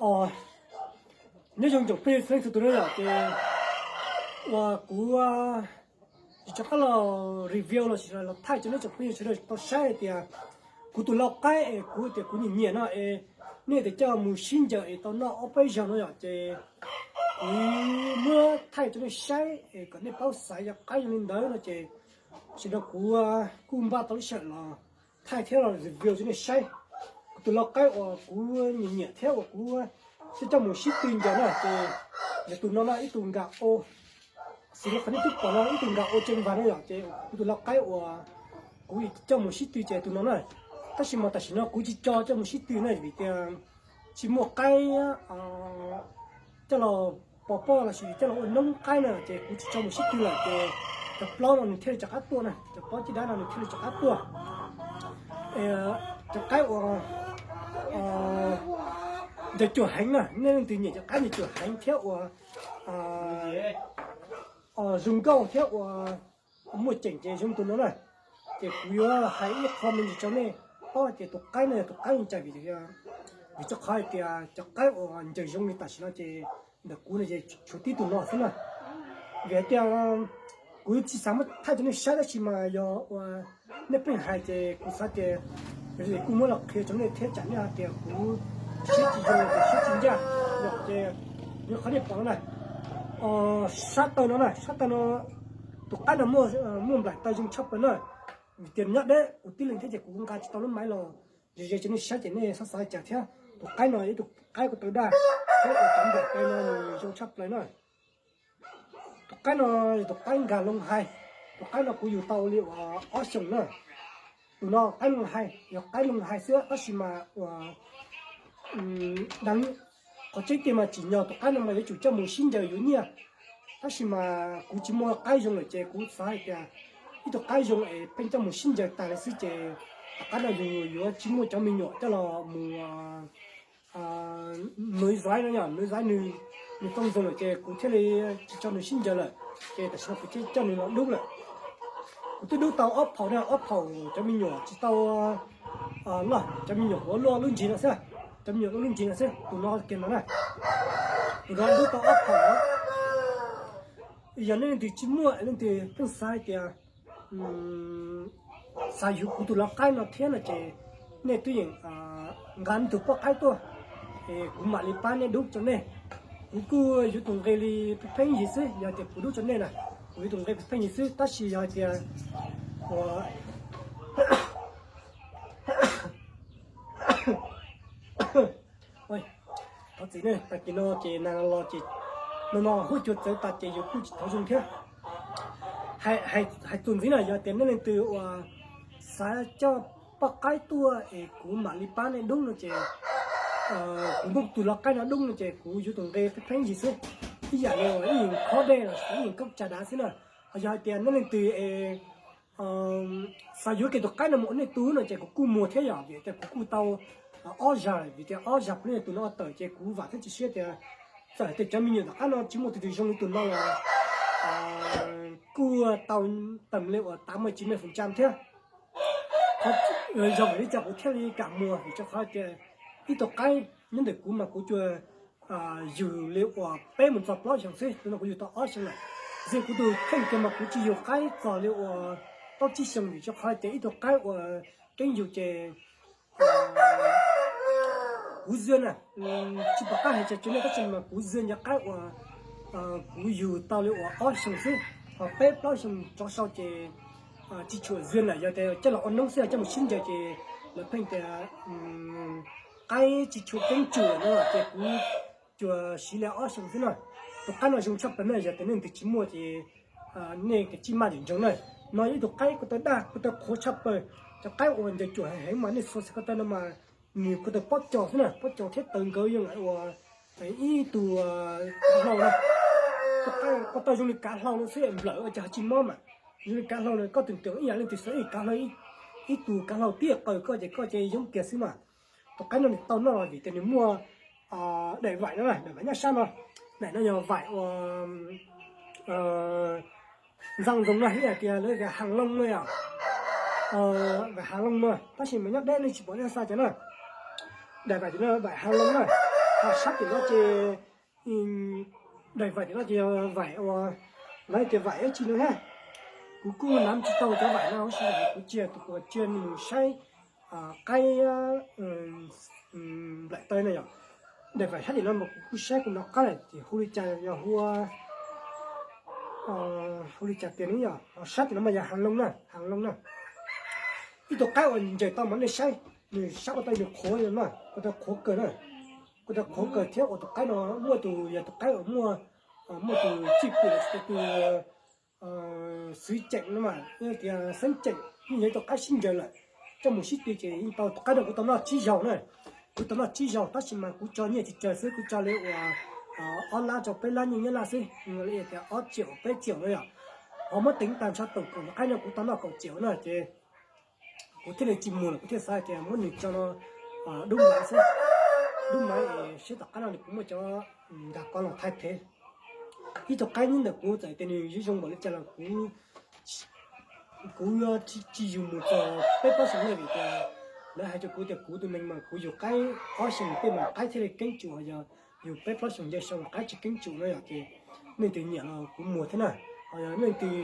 Nyob zoo tsoom phooj ywg txhua leej txhua tus na yom, ces uas kuv tsis rov qab los review los sis los thaij rau nej tsoom phooj ywg sawv daws tau saib hais tias kuv tus lau qaib es kuv tias kuv nyiam nyiam no es nej tias coj mus sib ncaws es tau noj ob peb zaug no yom, ces kuv muab thaij rau nej saib es kom nej paub xaiv yog qaib zoo li ntawd no ces sawv daws kuv kuj npaj tau lub sij hawm los thaij thiab los review rau nej saib. Kuv tus lau qaib uas kuv nyiam nyiam thiab uas kuv coj coj mus sib tw ncaws na ces yog tus no no ib tug nkag o, xws li qhov nej twb pom no ib tug nkag o tseem vag no yom, ces kuv tus lau qaib uas kuv coj mus sib tw ces tus no na. Tab sis mas tam sim no kuv tsis tso coj mus sib tw na vim tias tsis muaj qaib coj los pov pob los sis coj los ua noob qaib na ces kuv tsis tso mus sib tw lawm ces cov plaub no nws thiaj li rov qab tuaj na, cov plaub caj dab no nws thiaj li rov qab tuaj. Cov qaib uas ncaws cuam heev na, nej leej twg nyiam cov qaib ncaws cuam heev thiab uas zoo nkauj thiab uas muaj ceem ces zoo tus no na. Ces kuv yuav hais ib qho me ntsis rau nej paub hais tias tus qaib no yog tus qaib zoo cas vim, vim rau qhov hais tias cov qaib uas ncaws zoo li tam sim no ces ntawm kuv no ces tshuav tib tug no xwb na. Vim hais tias kuv tsis xav muab thaij rau nej saib tab sis mas yog uas nej pheej hais ces kuv xav tias yog li kuj muab los qhia rau nej thiab tsam nej hais tias kuv siab tsis zoo los siab tsis ncaj yom, ces yog qhov nej pom no na. Sab taw no na, sab taw no tus qaib no muaj nplaim taw zoo tshaj plaws na. Vim tias nyob deb kuv tib leeg thiab ces kuv nqa tsis tau lub maiv los ze ze rau nej saib ces nej xav xav cas thiab. Tus qaib no ib tus qaib ko taw daj thiab uas cov nplaim taw no nws zoo tshaj plaws na. Tus qaib no yog tus qaib nkag loo hais. Tus qaib no kuv yug tau li uas ob xyoos na. Tus no qaib loo hais, yog qaib loo hais xwb tab sis mas uas deev. Qhov tseeb tiag mas tsim nyog tus qaib no mas yuav tsum coj mus sib ncaws yuav nyiaj, tab sis mas kuv tsis muaj qaib zoo lawm ces kuv xav hais tias ib tug qaib zoo es pheej coj mus sib ncaws tas li xwb ces tom qab no yus yuav tsis muaj cov me nyuam coj los mus nws zaiv no yog nws zaiv nws, nws tau zoo lawm ces kuv thiaj li tsis tso nws sib ncaws lawm. Ces tam sim no kuv thiaj coj nws los dub lawm. Kuv twb dub tau ob phaum na, ob phaum cov me nyuam tsis tau loj, cov me nyuam kuv luaj lub ntsis no xwb, cov me nyuam luaj lub ntsis no xwb, tus no kiag no na. Tus no dub tau ob phaum. Yog nej leej twg tsis muaj, leej twg pheej xav hais tias xav yuav kuv tus lau qaib no thiab no ces nej twb yeem nqa nej tus poj qaib tuaj, kuv mam li pab nej dub rau nej. Kuv kuj yuav tus nqi li pheej pheej yig xwb, yog tias kuv dub rau nej na, kuv yuav tus nqi pheej pheej yig xwb, tab sis yog hais tias ua thov txim ne, tag kis no ces nag los ces no no huab cua txawv tas ces yus kuj tsis thov zoo thiab. Hais txuas ntxiv na, yog tias nej leej twg uas xav coj poj qaib tuaj es kuv mam li pab nej dub no ces kuv muab tus lau qaib no dub no ces kuv yuav tus nqi pheej pheej yig xwb, ib yam li ib yam khob dej los ib yam koob tsa dav xwb na. Ho yog hais tias nej leej twg es xav yuav kiag tus qaib no mus ua nej tug no ces kuv kuj muag thiab yom, vim tias kuv kuj tau ob zag, vim tias ob zag peb tus no tawm ces kuv vam thiab cia siab tias txawm hais tias cov me nyuam tom qab no tsis muaj tus twg zoo li tus no los kuj tau tawm li uas tav muaj tsis me fum tsam thiab. Qhov zoo li cas kuv thiaj li kam muag vim rau qhov tias ib tug qaib nyob ntawm kuv mas kuv tsuas yug li uas peb mus txog plaub xyoos xwb, tus no kuv yug tau ob xyoos lawm. Xws kuv tus kheej kiag mas kuv tsis yug qaib txog li uas plaub tsib xyoos vim rau qhov tias ib tug qaib uas keeb yug ces kuv zia na, tsis pom qab hais tseg rau nej tab sis mas kuv zia ncov qaib uas kuv yug tau li uas ob xyoos xwb, ho peb plaub xyoos rov sau ces tsis tshua zia lawm, yog tias coj los ua noob xwb, coj mus sib ncaws ces lawv pheej tias qaib tsis tshua keeb tsum no ces kuv tsuas siv li ob xyoos xwb na. Tus qaib no zoo tshaj plaws na, yog tias nej leej twg tsis muaj ces nej kav tsij maj ntsoov na. No yog ib tug qaib ko taw daj ko taw qhuav tshaj plaws, cov qaib uas ncaws cuam heev heev mas nej xuas xav ko taw no mas nws ko taw pob cos xwb na, pob cos thiab taw nkawd yeej ua ib tug kav hlau na. Ko taw zoo li kav hlau no xwb, nplawm ua cas ho tsis mob mas zoo li kav hlau no, koj tus tias ib yam leej twg xav ib kav hlau, ib tug kav hlau tib qaws koj ces koj ces yoob kiag xwb mas. Tus qaib no nws tau noj los vim tias nws muaj daim vaim no, daim vaim nyob sab no, daim no yog vaim ua ntxaa ntxoo no ib yam tias lawv tias hav looj no yom, vaim hav looj no tab sis mas nyob deb nej tsis pom nej xa cov na. Daim vaim no vaim hav looj na. Ho sab tim no ces, daim vaim tim no ces yog vaim uas, lawv tias vaim ib tsi no thiab. Kuv kuj nab tsis tau cov vaim no, tab sis kuv cia tus kuv cia mus saib qaib nplaim taw no yom. Daim vaim sab tim no mas kuv kuj saib kuv nov qab lawm ces hu li cas, yog hu hu li cas tias ne yom. Ho sab tim no mas yog hav loo na, hav loo na. Ib tug qaib uas ncaws tau mas nej saib, nws sab ua tau nws qhuav no, ua tau qhuav kawg na. Ua tau qhuav kawg thiab uas tus qaib no muaj tus, yog tus qaib uas muaj, muaj tus txij pwm los sis tus xwv ceem no mas, tias xeeb ceem, yeej yog ib tug qaib sib ncaws lawm. Coj mus sib tw ces yeej tau. Tus qaib no kuv tau noj tsib zaug na, kuv tau noj tsib zaug tab sis mas kuv tso nyiaj tsis tsawg xwb, kuv tso li uas ob lab rau peb lab nyiaj Nyab Laj xwb, li tias ob triệu peb triệu no yom. Ho muab teev tag nrho tổng cộng tus qaib no kuv tau noj kaum triệu na ces kuv thiaj li tsis muag lawm, kuv thiaj xav tias muab nws tso no dub maiv xwb, dub maiv es seb tom qab no nws puas muaj cov nkag koj los thaij phev. Ib tug qaib nyob ntawm kuv txawm tias nws zoo zoo npaum li cas los kuv yuav tsis yug mus txog peb plaub xyoo na vim tias lawv hais rau kuv tias kuv tus neeg mas kuv yug qaib ob xyoo tej mas qaib thiaj li keeb tsum, ho yog yug peb plaub xyoo nce sau mas qaib tsis keeb tsum na yom. Ces leej twg nyiam los kuv muag thiab na. Ho yog leej twg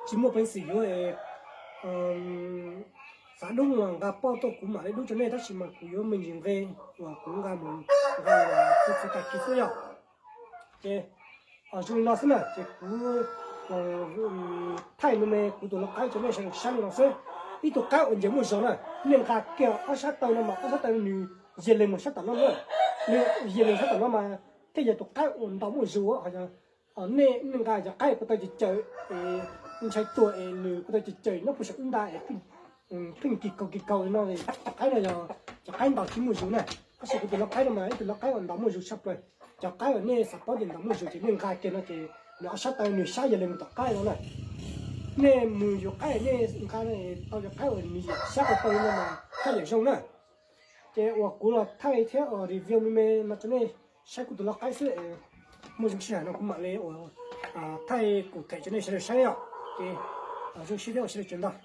tsis muaj peev xwm yuav xav dub los nqa poj tuaj kuv mam li dub rau nej, tab sis mas kuv yuav me ntsis nqe uas kuv nqa mus nqa tus txhua tag kis xwb yom. Ces zoo li no xwb na ces kuv thaij me me kuv tus lau qaib rau nej sawv daws saib li no xwb. Ib tug qaib uas ncaws muaj zog na, nej nqa kiag ob sab taw no mas ob sab taw nws yig leeg mus sab tom no na, nws yig leeg sab tom no mas thiaj yog tus qaib uas ntaus muaj zug. Ho yog nej, nej nqa cov qaib ko taw caws caws es ntshai tuag es nws ko taw caws caws nyob puag saum ib nta es pheej kis kaus kis kaus li no, cov qaib no yog cov qaib ntaus tsis muaj zug na. Tab sis kuv tus lau qaib no mas ib tug lau qaib uas ntaus muaj zug tshaj plaws. Cov qaib uas nej xav paub tias ntaus muaj zug ces nej nqa kiag no ces nws ob sab taw nws sab yog li mus tom qab no na. Nej mus yuav qaib nej nqa tau cov qaib uas nws yam sab ko taw li no mas thiaj yam zoo na. Ces uas kuv los thaij thiab uas review me me no rau nej saib kuv tus lau qaib xwb. Muaj zoo sij hawm no kuv mam li uas thaij kuv them rau nej sawv daws saib os. Ces zoo siab thiab ua sawv daws tsaug ntau.